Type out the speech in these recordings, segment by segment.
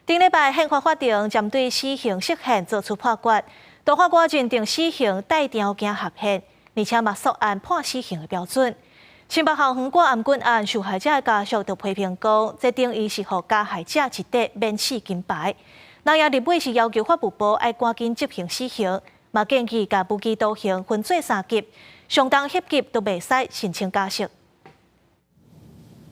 頂禮拜憲法法庭針對死刑釋憲作出判決，大法官認定死刑帶條件合憲，而且嘛溯按判死刑的標準。新北校園掛頷頸案受害者的家屬就批評講，這等於是予加害者一塊免死金牌。南亞立委是要求法務部愛趕緊執行死刑，嘛建議共無期徒刑分做三級，上重翕級都袂使申請假釋。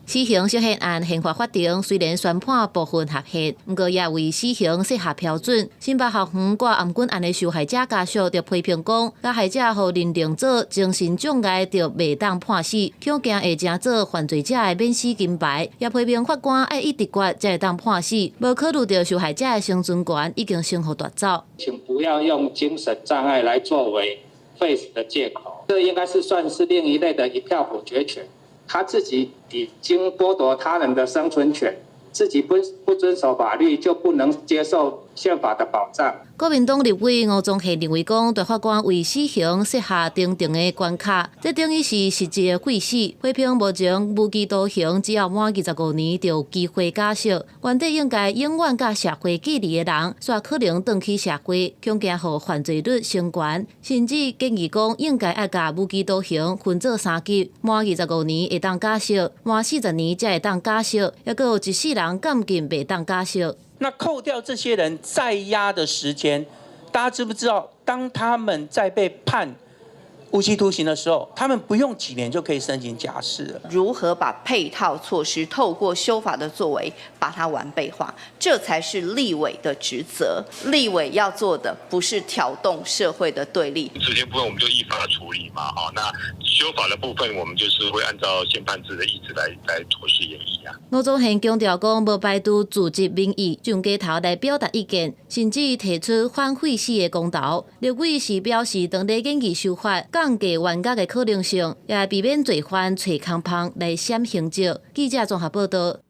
死刑釋憲案憲法法庭雖然宣判部分合憲，毋過也為死刑設下標準。新北校園掛頷頸案的受害者家屬就批評講，加害者予認定做精神障礙就袂當判死，恐驚會成做犯罪者的免死金牌。也批評法官愛依直覺才會當判死，無考慮著受害者的生存權已經先予奪走。請不要用精神障礙來作為廢死的借口，這應該是算是另一類的一票否決權。他自己已經剝奪他人的生存權，自己不遵守法律，就不能接受憲法的保障。國民黨立委吳宗憲認為講，大法官為死刑設下重重的關卡，這等於是實質的廢死。批評目前無期徒刑只要滿25年就有機會假釋，原底應該永遠佮社會隔離的人，煞可能轉去社會，恐驚予犯罪率升懸，甚至建議講應該愛共無期徒刑分做三級，滿二十五年會當假釋，滿40年才會當假釋，猶閣有一世人監禁袂當假釋。那扣掉這些人在押的時間，大家知不知道？當他們在被判無期徒刑的時候，他們不用幾年就可以申請假釋了。如何把配套措施透過修法的作為，把它完備化，這才是立委的職責。立委要做的不是挑動社會的對立。這些部分我們就依法處理嘛，哈。那修法的部分，我們就是會按照憲判字的意思來妥適研議啊。吳宗憲強調講，無排除組織民意上街頭來表達意見，甚至提出反廢死的公投。立委是表示，當咧研議修法降低冤獄的可能性，也避免罪犯揣空縫來閃刑責。記者綜合報道。